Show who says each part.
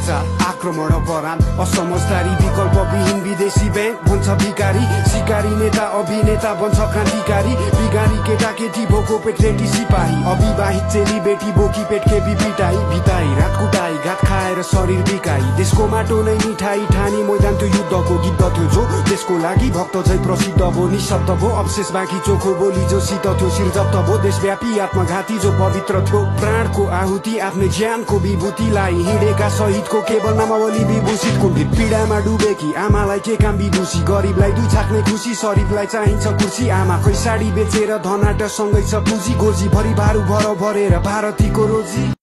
Speaker 1: अत्याचार आक्रमण अपराध असमझदारी विकल्पविहीन विदेशी बैंक भन्छ भिकारी शिकारी नेता अभिनेता बन्छ क्रान्तिकारी बिगारी केटाकेटी भोको पेटलेटी सिपाही अविवाहित चेली बेटी बोकी पेटकेपी पिटाई भिताई रात कुटाई घात खाएर शरीर बिकाई देशको माटो नै मिठाई ठानी मैदान त्यो युद्धको गीत थियो जो देशको लागि भक्त झै प्रसिद्ध भो निशब्द भो अवशेष बाँकी चोखो बोली जो शीत थियो शिरजप्त भो देशव्यापी आत्मघाती जो पवित्र थियो प्राणको आहुति आफ्नै ज्यानको विभूतिलाई हिँडेका शहीदको केवल नामावली विभूषित कुण्डित पीडामा डुबेकी आमालाई के काम विदुषी गरिबलाई दुई छाक्ने खुसी शरीफलाई चाहिन्छ कुर्सी आमाकै साडी बेचेर धनाट सँगै छ पुँजी गोजी भरि भारू भर भरेर भारतीको रोजी